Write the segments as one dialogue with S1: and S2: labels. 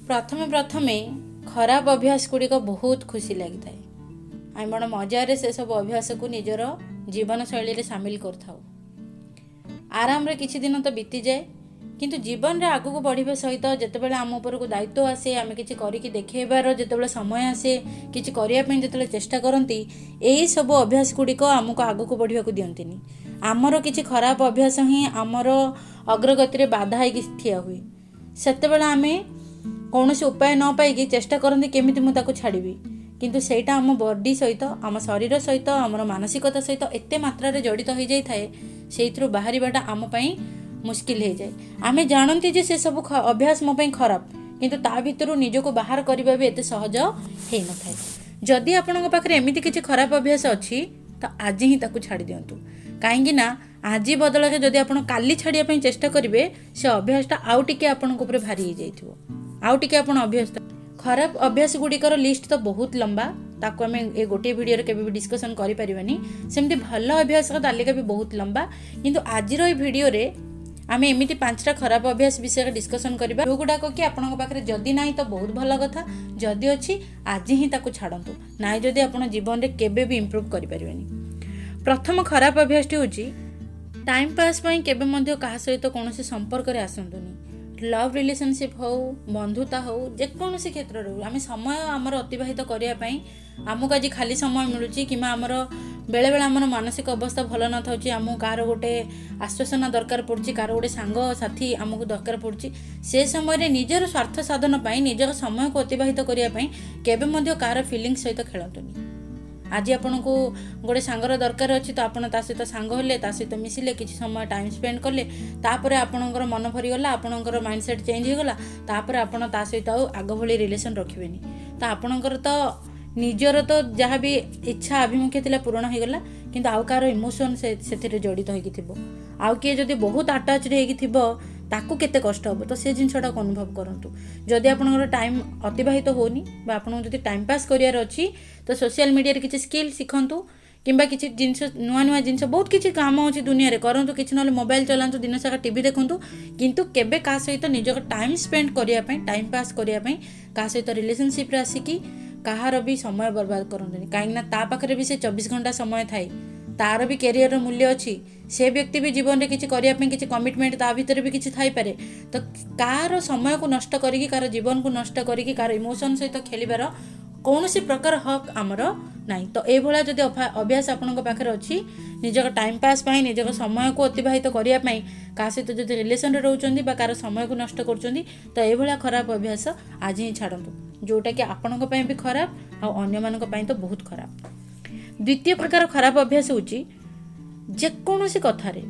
S1: ପ୍ରଥମେ ପ୍ରଥମେ ଖରାପ ଅଭ୍ୟାସ ଗୁଡ଼ିକ ବହୁତ ଖୁସି ଲାଗିଥାଏ। ଆମେ ବଡ଼ ମଜାରେ ସେସବୁ ଅଭ୍ୟାସକୁ ନିଜର ଜୀବନଶୈଳୀରେ ସାମିଲ କରିଥାଉ। ଆରାମରେ କିଛି ଦିନ ତ ବିତିଯାଏ, କିନ୍ତୁ ଜୀବନରେ ଆଗକୁ ବଢ଼ିବା ସହିତ ଯେତେବେଳେ ଆମ ଉପରକୁ ଦାୟିତ୍ୱ ଆସେ, ଆମେ କିଛି କରିକି ଦେଖେଇବାର ଯେତେବେଳେ ସମୟ ଆସେ, କିଛି କରିବା ପାଇଁ ଯେତେବେଳେ ଚେଷ୍ଟା କରନ୍ତି, ଏଇସବୁ ଅଭ୍ୟାସ ଗୁଡ଼ିକ ଆମକୁ ଆଗକୁ ବଢ଼ିବାକୁ ଦିଅନ୍ତିନି। ଆମର କିଛି ଖରାପ ଅଭ୍ୟାସ ହିଁ ଆମର ଅଗ୍ରଗତିରେ ବାଧା ହେଇକି ଠିଆ ହୁଏ। ସେତେବେଳେ ଆମେ କୌଣସି ଉପାୟ ନ ପାଇକି ଚେଷ୍ଟା କରନ୍ତି କେମିତି ମୁଁ ତାକୁ ଛାଡ଼ିବି, କିନ୍ତୁ ସେଇଟା ଆମ ବଡି ସହିତ, ଆମ ଶରୀର ସହିତ, ଆମର ମାନସିକତା ସହିତ ଏତେ ମାତ୍ରାରେ ଜଡ଼ିତ ହୋଇଯାଇଥାଏ, ସେଇଥିରୁ ବାହାରିବାଟା ଆମ ପାଇଁ ମୁସ୍କିଲ ହେଇଯାଏ। ଆମେ ଜାଣନ୍ତି ଯେ ସେସବୁ ଅଭ୍ୟାସ ମୋ ପାଇଁ ଖରାପ, କିନ୍ତୁ ତା ଭିତରୁ ନିଜକୁ ବାହାର କରିବା ବି ଏତେ ସହଜ ହେଇନଥାଏ। ଯଦି ଆପଣଙ୍କ ପାଖରେ ଏମିତି କିଛି ଖରାପ ଅଭ୍ୟାସ ଅଛି ତ ଆଜି ହିଁ ତାକୁ ଛାଡ଼ି ଦିଅନ୍ତୁ, କାହିଁକି ନା ଆଜି ବଦଳରେ ଯଦି ଆପଣ କାଲି ଛାଡ଼ିବା ପାଇଁ ଚେଷ୍ଟା କରିବେ, ସେ ଅଭ୍ୟାସଟା ଆଉ ଟିକେ ଆପଣଙ୍କ ଉପରେ ଭାରି ହେଇଯାଇଥିବ, ଆଉ ଟିକେ ଆପଣ ଅଭ୍ୟାସ। ଖରାପ ଅଭ୍ୟାସ ଗୁଡ଼ିକର ଲିଷ୍ଟ ତ ବହୁତ ଲମ୍ବା, ତାକୁ ଆମେ ଏ ଗୋଟିଏ ଭିଡ଼ିଓରେ କେବେ ବି ଡିସ୍କସନ୍ କରିପାରିବାନି। ସେମିତି ଭଲ ଅଭ୍ୟାସର ତାଲିକା ବି ବହୁତ ଲମ୍ବା, କିନ୍ତୁ ଆଜିର ଏଇ ଭିଡ଼ିଓରେ ଆମେ ଏମିତି 5ଟା ଖରାପ ଅଭ୍ୟାସ ବିଷୟରେ ଡିସ୍କସନ୍ କରିବା, ଯେଉଁଗୁଡ଼ାକ କି ଆପଣଙ୍କ ପାଖରେ ଯଦି ନାହିଁ ତ ବହୁତ ଭଲ କଥା, ଯଦି ଅଛି ଆଜି ହିଁ ତାକୁ ଛାଡ଼ନ୍ତୁ, ନାହିଁ ଯଦି ଆପଣ ଜୀବନରେ କେବେ ବି ଇମ୍ପ୍ରୁଭ୍ କରିପାରିବେନି। ପ୍ରଥମ ଖରାପ ଅଭ୍ୟାସଟି ହେଉଛି ଟାଇମ୍ ପାସ୍ ପାଇଁ କେବେ ମଧ୍ୟ କାହା ସହିତ କୌଣସି ସମ୍ପର୍କରେ ଆସନ୍ତୁନି। ଲଭ୍ ରିଲେସନସିପ୍ ହେଉ, ବନ୍ଧୁତା ହେଉ, ଯେକୌଣସି କ୍ଷେତ୍ରରେ ହେଉ, ଆମେ ସମୟ ଆମର ଅତିବାହିତ କରିବା ପାଇଁ ଆମକୁ ଆଜି ଖାଲି ସମୟ ମିଳୁଛି, କିମ୍ବା ଆମର ବେଳେବେଳେ ଆମର ମାନସିକ ଅବସ୍ଥା ଭଲ ନଥାଉଛି, ଆମକୁ କାହାର ଗୋଟେ ଆଶ୍ୱାସନା ଦରକାର ପଡ଼ୁଛି, କାହାର ଗୋଟେ ସାଙ୍ଗସାଥି ଆମକୁ ଦରକାର ପଡ଼ୁଛି, ସେ ସମୟରେ ନିଜର ସ୍ୱାର୍ଥ ସାଧନ ପାଇଁ, ନିଜର ସମୟକୁ ଅତିବାହିତ କରିବା ପାଇଁ କେବେ ମଧ୍ୟ କାହାର ଫିଲିଙ୍ଗ୍ ସହିତ ଖେଳନ୍ତୁନି। ଆଜି ଆପଣଙ୍କୁ ଗୋଟେ ସାଙ୍ଗର ଦରକାର ଅଛି ତ ଆପଣ ତା ସହିତ ସାଙ୍ଗ ହେଲେ, ତା ସହିତ ମିଶିଲେ, କିଛି ସମୟ ଟାଇମ୍ ସ୍ପେଣ୍ଡ କଲେ, ତାପରେ ଆପଣଙ୍କର ମନ ଭରିଗଲା, ଆପଣଙ୍କର ମାଇଣ୍ଡ ସେଟ୍ ଚେଞ୍ଜ ହେଇଗଲା, ତାପରେ ଆପଣ ତା ସହିତ ଆଉ ଆଗ ଭଳି ରିଲେସନ୍ ରଖିବେନି। ତ ଆପଣଙ୍କର ତ ନିଜର ତ ଯାହା ବି ଇଚ୍ଛା ଆଭିମୁଖ୍ୟ ଥିଲା ପୂରଣ ହେଇଗଲା, କିନ୍ତୁ ଆଉ କାହାର ଇମୋସନ୍ ସେଥିରେ ଜଡ଼ିତ ହେଇକି ଥିବ, ଆଉ କିଏ ଯଦି ବହୁତ ଆଟାଚ୍ଡ ହେଇକି ଥିବ, ତାକୁ କେତେ କଷ୍ଟ ହେବ, ତ ସେ ଜିନିଷଟାକୁ ଅନୁଭବ କରନ୍ତୁ। ଯଦି ଆପଣଙ୍କର ଟାଇମ୍ ଅତିବାହିତ ହେଉନି ବା ଆପଣଙ୍କୁ ଯଦି ଟାଇମ୍ ପାସ୍ କରିବାର ଅଛି ତ ସୋସିଆଲ ମିଡ଼ିଆରେ କିଛି ସ୍କିଲ୍ ଶିଖନ୍ତୁ, କିମ୍ବା କିଛି ଜିନିଷ ନୂଆ ନୂଆ ଜିନିଷ, ବହୁତ କିଛି କାମ ଅଛି ଦୁନିଆରେ କରନ୍ତୁ, କିଛି ନହେଲେ ମୋବାଇଲ୍ ଚଲାନ୍ତୁ, ଦିନସାରା ଟିଭି ଦେଖନ୍ତୁ, କିନ୍ତୁ କେବେ କାହା ସହିତ ନିଜର ଟାଇମ୍ ସ୍ପେଣ୍ଡ କରିବା ପାଇଁ, ଟାଇମ୍ ପାସ୍ କରିବା ପାଇଁ କାହା ସହିତ ରିଲେସନସିପ୍ରେ ଆସିକି କାହାର ବି ସମୟ ବର୍ବାଦ କରନ୍ତୁନି। କାହିଁକିନା ତା ପାଖରେ ବି ସେ 24 ଘଣ୍ଟା ସମୟ ଥାଏ, ତାର ବି କ୍ୟାରିୟରର ମୂଲ୍ୟ ଅଛି, ସେ ବ୍ୟକ୍ତି ବି ଜୀବନରେ କିଛି କରିବା ପାଇଁ କିଛି କମିଟମେଣ୍ଟ ତା ଭିତରେ ବି କିଛି ଥାଇପାରେ। ତ କାହାର ସମୟକୁ ନଷ୍ଟ କରିକି, କାହାର ଜୀବନକୁ ନଷ୍ଟ କରିକି, କାହାର ଇମୋସନ୍ ସହିତ ଖେଳିବାର କୌଣସି ପ୍ରକାର ହକ୍ ଆମର ନାହିଁ। ତ ଏଇଭଳିଆ ଯଦି ଅଭ୍ୟାସ ଆପଣଙ୍କ ପାଖରେ ଅଛି, ନିଜର ଟାଇମ୍ ପାସ୍ ପାଇଁ, ନିଜର ସମୟକୁ ଅତିବାହିତ କରିବା ପାଇଁ କାହା ସହିତ ଯଦି ରିଲେସନ୍ରେ ରହୁଛନ୍ତି ବା କାହାର ସମୟକୁ ନଷ୍ଟ କରୁଛନ୍ତି, ତ ଏଇଭଳିଆ ଖରାପ ଅଭ୍ୟାସ ଆଜି ହିଁ ଛାଡ଼ନ୍ତୁ, ଯେଉଁଟାକି ଆପଣଙ୍କ ପାଇଁ ବି ଖରାପ ଆଉ ଅନ୍ୟମାନଙ୍କ ପାଇଁ ତ ବହୁତ ଖରାପ। ଦ୍ୱିତୀୟ ପ୍ରକାର ଖରାପ ଅଭ୍ୟାସ ହେଉଛି ଯେକୌଣସି କଥାରେ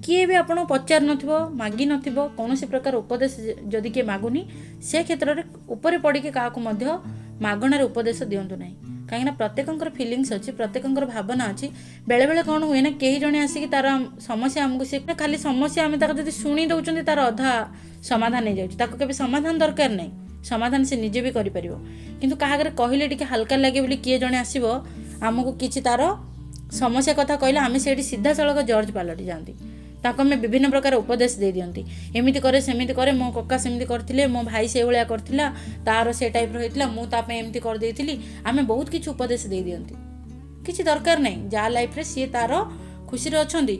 S1: କିଏ ବି ଆପଣଙ୍କୁ ପଚାରି ନଥିବ, ମାଗି ନଥିବ, କୌଣସି ପ୍ରକାର ଉପଦେଶ ଯଦି କିଏ ମାଗୁନି, ସେ କ୍ଷେତ୍ରରେ ଉପରେ ପଡ଼ିକି କାହାକୁ ମଧ୍ୟ ମାଗଣାରେ ଉପଦେଶ ଦିଅନ୍ତୁ ନାହିଁ। କାହିଁକିନା ପ୍ରତ୍ୟେକଙ୍କର ଫିଲିଙ୍ଗସ୍ ଅଛି, ପ୍ରତ୍ୟେକଙ୍କର ଭାବନା ଅଛି। ବେଳେବେଳେ କ'ଣ ହୁଏ ନା, କେହି ଜଣେ ଆସିକି ତାର ସମସ୍ୟା ଆମକୁ, ସେ ଖାଲି ସମସ୍ୟା ଆମେ ତାକୁ ଯଦି ଶୁଣି ଦେଉଛନ୍ତି ତାର ଅଧା ସମାଧାନ ହେଇଯାଉଛି। ତାକୁ କେବେ ସମାଧାନ ଦରକାର ନାହିଁ, ସମାଧାନ ସେ ନିଜେ ବି କରିପାରିବ, କିନ୍ତୁ କାହା ଆଗରେ କହିଲେ ଟିକେ ହାଲକା ଲାଗେ ବୋଲି କିଏ ଜଣେ ଆସିବ ଆମକୁ କିଛି ତାର ସମସ୍ୟା କଥା କହିଲେ ଆମେ ସେଇଠି ସିଧାସଳଖ ଜର୍ଜ ପାଲଟି ଯାଆନ୍ତି। ତାକୁ ଆମେ ବିଭିନ୍ନ ପ୍ରକାର ଉପଦେଶ ଦେଇଦିଅନ୍ତି, ଏମିତି କରେ ସେମିତି କରେ, ମୋ କକା ସେମିତି କରିଥିଲେ, ମୋ ଭାଇ ସେଇଭଳିଆ କରିଥିଲା, ତାର ସେ ଟାଇପ୍ର ହେଇଥିଲା, ମୁଁ ତା ପାଇଁ ଏମିତି କରିଦେଇଥିଲି, ଆମେ ବହୁତ କିଛି ଉପଦେଶ ଦେଇଦିଅନ୍ତି। କିଛି ଦରକାର ନାହିଁ, ଯାହା ଲାଇଫ୍ରେ ସିଏ ତାର ଖୁସିରେ ଅଛନ୍ତି।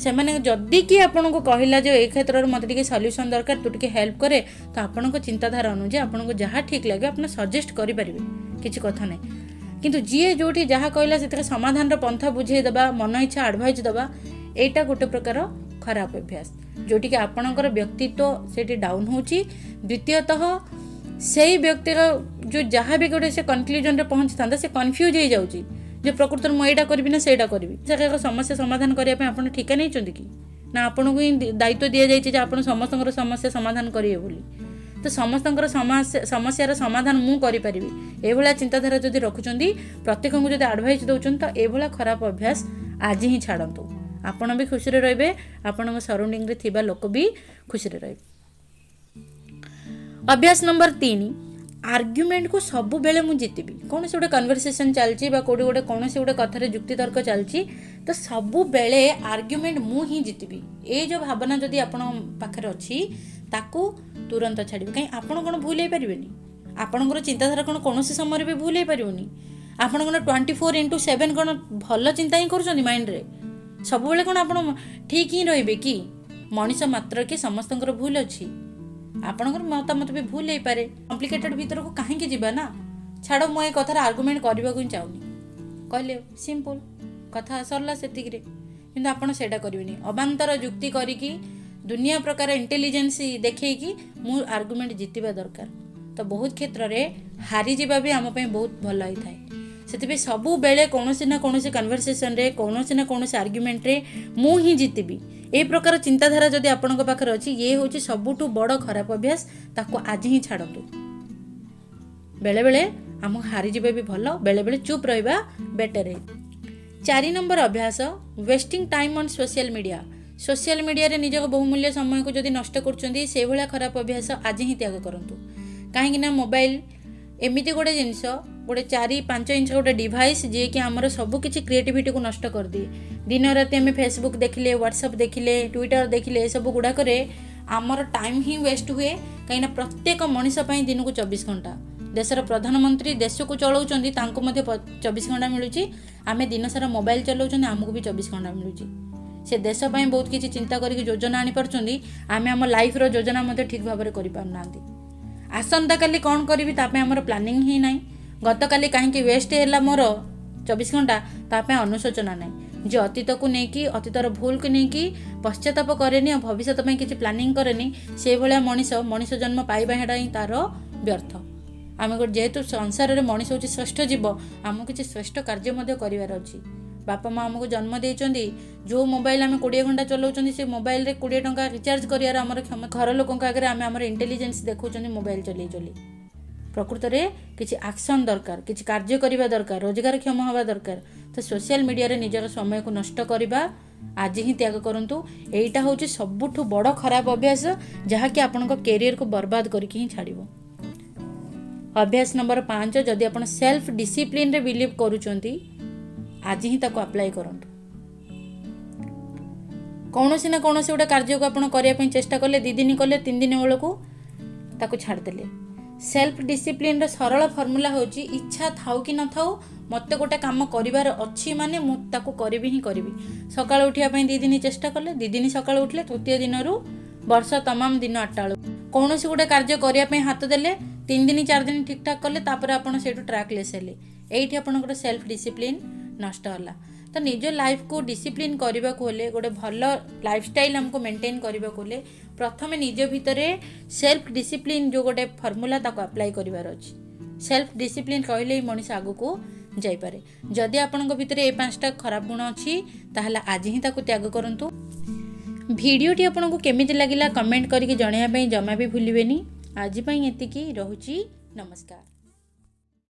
S1: ସେମାନେ ଯଦି କିଏ ଆପଣଙ୍କୁ କହିଲା ଯେ ଏ କ୍ଷେତ୍ରରେ ମୋତେ ଟିକେ ସଲ୍ୟୁସନ୍ ଦରକାର, ତୁ ଟିକେ ହେଲ୍ପ କରେ, ତ ଆପଣଙ୍କ ଚିନ୍ତାଧାରା ଅନୁଯାୟୀ ଆପଣଙ୍କୁ ଯାହା ଠିକ୍ ଲାଗେ ଆପଣ ସଜେଷ୍ଟ କରିପାରିବେ, କିଛି କଥା ନାହିଁ। କିନ୍ତୁ ଯିଏ ଯେଉଁଠି ଯାହା କହିଲା ସେଥିରେ ସମାଧାନର ପନ୍ଥା ବୁଝେଇ ଦେବା, ମନ ଇଚ୍ଛା ଆଡ଼ଭାଇଜ୍ ଦେବା, ଏଇଟା ଗୋଟେ ପ୍ରକାର ଖରାପ ଅଭ୍ୟାସ, ଯେଉଁଠିକି ଆପଣଙ୍କର ବ୍ୟକ୍ତିତ୍ୱ ସେଇଠି ଡାଉନ୍ ହେଉଛି। ଦ୍ୱିତୀୟତଃ ସେଇ ବ୍ୟକ୍ତିର ଯେଉଁ ଯାହା ବି ଗୋଟେ ସେ କନକ୍ଲୁଜନରେ ପହଞ୍ଚିଥାନ୍ତା, ସେ କନଫ୍ୟୁଜ୍ ହେଇଯାଉଛି ଯେ ପ୍ରକୃତରେ ମୁଁ ଏଇଟା କରିବି ନା ସେଇଟା କରିବି। ସେ ଏକ ସମସ୍ୟା ସମାଧାନ କରିବା ପାଇଁ ଆପଣ ଠିକା ନେଇଛନ୍ତି କି ନା ଆପଣଙ୍କୁ ହିଁ ଦାୟିତ୍ୱ ଦିଆଯାଇଛି ଯେ ଆପଣ ସମସ୍ତଙ୍କର ସମସ୍ୟା ସମାଧାନ କରିବେ ବୋଲି? ତ ସମସ୍ତଙ୍କର ସମସ୍ୟାର ସମାଧାନ ମୁଁ କରିପାରିବି, ଏଇଭଳିଆ ଚିନ୍ତାଧାରା ଯଦି ରଖୁଛନ୍ତି, ପ୍ରତ୍ୟେକଙ୍କୁ ଯଦି ଆଡ଼ଭାଇସ୍ ଦେଉଛନ୍ତି, ତ ଏଇଭଳିଆ ଖରାପ ଅଭ୍ୟାସ ଆଜି ହିଁ ଛାଡ଼ନ୍ତୁ। ଆପଣ ବି ଖୁସିରେ ରହିବେ, ଆପଣଙ୍କ ସରାଉଣ୍ଡିଂରେ ଥିବା ଲୋକ ବି ଖୁସିରେ ରହିବେ। ଅଭ୍ୟାସ ନମ୍ବର 3, ଆର୍ଗ୍ୟୁମେଣ୍ଟକୁ ସବୁବେଳେ ମୁଁ ଜିତିବି। କୌଣସି ଗୋଟେ କନଭରସେସନ୍ ଚାଲିଛି ବା କେଉଁଠି ଗୋଟେ କୌଣସି ଗୋଟେ କଥାରେ ଯୁକ୍ତିତର୍କ ଚାଲିଛି, ତ ସବୁବେଳେ ଆର୍ଗ୍ୟୁମେଣ୍ଟ ମୁଁ ହିଁ ଜିତିବି, ଏଇ ଯେଉଁ ଭାବନା ଯଦି ଆପଣଙ୍କ ପାଖରେ ଅଛି, ତାକୁ ତୁରନ୍ତ ଛାଡ଼ିବେ। କାହିଁ ଆପଣ କ'ଣ ଭୁଲ ହେଇପାରିବେନି? ଆପଣଙ୍କର ଚିନ୍ତାଧାରା କ'ଣ କୌଣସି ସମୟରେ ବି ଭୁଲ ହେଇପାରିବନି? ଆପଣ କ'ଣ 24x7 କ'ଣ ଭଲ ଚିନ୍ତା ହିଁ କରୁଛନ୍ତି ମାଇଣ୍ଡରେ? ସବୁବେଳେ କ'ଣ ଆପଣ ଠିକ୍ ହିଁ ରହିବେ କି? ମଣିଷ ମାତ୍ରକେ ସମସ୍ତଙ୍କର ଭୁଲ ଅଛି, ଆପଣଙ୍କର ମତାମତ ବି ଭୁଲ ହେଇପାରେ। କମ୍ପ୍ଲିକେଟେଡ଼ ଭିତରକୁ କାହିଁକି ଯିବା ନା, ଛାଡ଼, ମୁଁ ଏ କଥାର ଆର୍ଗୁମେଣ୍ଟ କରିବାକୁ ହିଁ ଚାହୁଁନି। କହିଲେ ସିମ୍ପଲ୍ କଥା ସରିଲା ସେତିକିରେ। କିନ୍ତୁ ଆପଣ ସେଇଟା କରିବେନି, ଅବାନ୍ତର ଯୁକ୍ତି କରିକି ଦୁନିଆ ପ୍ରକାର ଇଣ୍ଟେଲିଜେନ୍ସ ଦେଖେଇକି ମୁଁ ଆର୍ଗୁମେଣ୍ଟ ଜିତିବା ଦରକାର। ତ ବହୁତ କ୍ଷେତ୍ରରେ ହାରିଯିବା ବି ଆମ ପାଇଁ ବହୁତ ଭଲ ହେଇଥାଏ। ସେଥିପାଇଁ ସବୁବେଳେ କୌଣସି ନା କୌଣସି କନଭରସେସନରେ, କୌଣସି ନା କୌଣସି ଆର୍ଗ୍ୟୁମେଣ୍ଟରେ ମୁଁ ହିଁ ଜିତିବି, ଏ ପ୍ରକାର ଚିନ୍ତାଧାରା ଯଦି ଆପଣଙ୍କ ପାଖରେ ଅଛି, ଇଏ ହେଉଛି ସବୁଠୁ ବଡ଼ ଖରାପ ଅଭ୍ୟାସ। ତାକୁ ଆଜି ହିଁ ଛାଡ଼ନ୍ତୁ। ବେଳେବେଳେ ଆମକୁ ହାରିଯିବା ବି ଭଲ, ବେଳେବେଳେ ଚୁପ୍ ରହିବା ବେଟର୍। 4 ନମ୍ବର ଅଭ୍ୟାସ, wasting time on social media. Social ମିଡ଼ିଆରେ ନିଜର ବହୁମୂଲ୍ୟ ସମୟକୁ ଯଦି ନଷ୍ଟ କରୁଛନ୍ତି, ସେଇଭଳିଆ ଖରାପ ଅଭ୍ୟାସ ଆଜି ହିଁ ତ୍ୟାଗ କରନ୍ତୁ। କାହିଁକିନା ମୋବାଇଲ ଏମିତି ଗୋଟେ ଜିନିଷ, ଗୋଟେ 4-5 ଇଞ୍ଚ ଗୋଟେ ଡିଭାଇସ୍, ଯିଏକି ଆମର ସବୁକିଛି କ୍ରିଏଟିଭିଟିକୁ ନଷ୍ଟ କରିଦିଏ। ଦିନ ରାତି ଆମେ ଫେସବୁକ୍ ଦେଖିଲେ, ହ୍ୱାଟ୍ସଆପ୍ ଦେଖିଲେ, ଟ୍ୱିଟର ଦେଖିଲେ, ଏସବୁ ଗୁଡ଼ାକରେ ଆମର ଟାଇମ୍ ହିଁ ୱେଷ୍ଟ ହୁଏ। କାହିଁକିନା ପ୍ରତ୍ୟେକ ମଣିଷ ପାଇଁ ଦିନକୁ 24 ଘଣ୍ଟା। ଦେଶର ପ୍ରଧାନମନ୍ତ୍ରୀ ଦେଶକୁ ଚଳାଉଛନ୍ତି, ତାଙ୍କୁ ମଧ୍ୟ 24 ଘଣ୍ଟା ମିଳୁଛି। ଆମେ ଦିନସାରା ମୋବାଇଲ ଚଲାଉଛନ୍ତି, ଆମକୁ ବି 24 ଘଣ୍ଟା ମିଳୁଛି। ସେ ଦେଶ ପାଇଁ ବହୁତ କିଛି ଚିନ୍ତା କରିକି ଯୋଜନା ଆଣିପାରୁଛନ୍ତି, ଆମେ ଆମ ଲାଇଫ୍ର ଯୋଜନା ମଧ୍ୟ ଠିକ୍ ଭାବରେ କରିପାରୁନାହାନ୍ତି। ଆସନ୍ତାକାଲି କ'ଣ କରିବି ତା ପାଇଁ ଆମର ପ୍ଲାନିଂ ହିଁ ନାହିଁ। ଗତକାଲି କାହିଁକି ୱେଷ୍ଟ ହେଲା ମୋର 24 ଘଣ୍ଟା, ତା ପାଇଁ ଅନୁଶୋଚନା ନାହିଁ। ଯେ ଅତୀତକୁ ନେଇକି, ଅତୀତର ଭୁଲକୁ ନେଇକି ପଶ୍ଚାତାପ କରେନି ଆଉ ଭବିଷ୍ୟତ ପାଇଁ କିଛି ପ୍ଲାନିଂ କରେନି, ସେଇଭଳିଆ ମଣିଷ ଜନ୍ମ ପାଇବା ହେଟା ହିଁ ତାର ବ୍ୟର୍ଥ। ଆମେ ଗୋଟେ ଯେହେତୁ ସଂସାରରେ ମଣିଷ ହେଉଛି ଶ୍ରେଷ୍ଠ ଜୀବ, ଆମକୁ କିଛି ଶ୍ରେଷ୍ଠ କାର୍ଯ୍ୟ ମଧ୍ୟ କରିବାର ଅଛି। ବାପା ମା ଆମକୁ ଜନ୍ମ ଦେଇଛନ୍ତି, ଯେଉଁ ମୋବାଇଲ ଆମେ 20 ଘଣ୍ଟା ଚଲାଉଛନ୍ତି, ସେ ମୋବାଇଲରେ 20 ଟଙ୍କା ରିଚାର୍ଜ କରିବାର ଆମର କ୍ଷମତା, ଘର ଲୋକଙ୍କ ଆଗରେ ଆମେ ଆମର ଇଣ୍ଟେଲିଜେନ୍ସ ଦେଖାଉଛନ୍ତି ମୋବାଇଲ ଚଲେଇ ଚଲେଇ। ପ୍ରକୃତରେ କିଛି ଆକ୍ସନ୍ ଦରକାର, କିଛି କାର୍ଯ୍ୟ କରିବା ଦରକାର, ରୋଜଗାରକ୍ଷମ ହେବା ଦରକାର। ତ ସୋସିଆଲ ମିଡ଼ିଆରେ ନିଜର ସମୟକୁ ନଷ୍ଟ କରିବା ଆଜି ହିଁ ତ୍ୟାଗ କରନ୍ତୁ। ଏଇଟା ହେଉଛି ସବୁଠୁ ବଡ଼ ଖରାପ ଅଭ୍ୟାସ, ଯାହାକି ଆପଣଙ୍କ କ୍ୟାରିୟରକୁ ବର୍ବାଦ କରିକି ହିଁ ଛାଡ଼ିବ। ଅଭ୍ୟାସ ନମ୍ବର 5, ଯଦି ଆପଣ ସେଲ୍ଫ ଡିସିପ୍ଲିନରେ ବିଲିଭ୍ କରୁଛନ୍ତି, ଆଜି ହିଁ ତାକୁ ଆପ୍ଲାଏ କରନ୍ତୁ। କୌଣସି ନା କୌଣସି ଗୋଟେ କାର୍ଯ୍ୟକୁ ଆପଣ କରିବା ପାଇଁ ଚେଷ୍ଟା କଲେ, 2 ଦିନ କଲେ, 3 ଦିନ ବେଳକୁ ତାକୁ ଛାଡ଼ିଦେଲେ। ସେଲ୍ଫ ଡିସିପ୍ଲିନର ସରଳ ଫର୍ମୁଲା ହେଉଛି, ଇଚ୍ଛା ଥାଉ କି ନଥାଉ ମୋତେ ଗୋଟେ କାମ କରିବାର ଅଛି ମାନେ ମୁଁ ତାକୁ କରିବି ହିଁ କରିବି। ସକାଳୁ ଉଠିବା ପାଇଁ 2 ଦିନ ଚେଷ୍ଟା କଲେ, 2 ଦିନ ସକାଳୁ ଉଠିଲେ, ତୃତୀୟ ଦିନରୁ ବର୍ଷ ତମାମ ଦିନ 8ଟା ବେଳକୁ କୌଣସି ଗୋଟେ କାର୍ଯ୍ୟ କରିବା ପାଇଁ ହାତ ଦେଲେ, 3 ଦିନ 4 ଦିନ ଠିକ୍ଠାକ୍ କଲେ, ତାପରେ ଆପଣ ସେଇଠୁ ଟ୍ରାକଲେସ୍ ହେଲେ। ଏଇଠି ଆପଣଙ୍କର ସେଲ୍ଫ ଡିସିପ୍ଲିନ୍ ନଷ୍ଟ ହେଲା। ତ ନିଜ ଲାଇଫକୁ ଡିସିପ୍ଲିନ୍ କରିବାକୁ ହେଲେ, ଗୋଟେ ଭଲ ଲାଇଫଷ୍ଟାଇଲ୍ ଆମକୁ ମେଣ୍ଟେନ୍ କରିବାକୁ ହେଲେ, ପ୍ରଥମେ ନିଜ ଭିତରେ ସେଲ୍ଫ ଡିସିପ୍ଲିନ୍ ଯେଉଁ ଗୋଟେ ଫର୍ମୁଲା ତାକୁ ଆପ୍ଲାଏ କରିବାର ଅଛି। ସେଲ୍ଫ ଡିସିପ୍ଲିନ୍ ରହିଲେ ହିଁ ମଣିଷ ଆଗକୁ ଯାଇପାରେ। ଯଦି ଆପଣଙ୍କ ଭିତରେ ଏ 5ଟା ଖରାପ ଗୁଣ ଅଛି, ତାହେଲେ ଆଜି ହିଁ ତାକୁ ତ୍ୟାଗ କରନ୍ତୁ। ଭିଡ଼ିଓଟି ଆପଣଙ୍କୁ କେମିତି ଲାଗିଲା କମେଣ୍ଟ କରିକି ଜଣାଇବା ପାଇଁ ଜମା ବି ଭୁଲିବେନି। ଆଜି ପାଇଁ ଏତିକି ରହୁଛି, ନମସ୍କାର।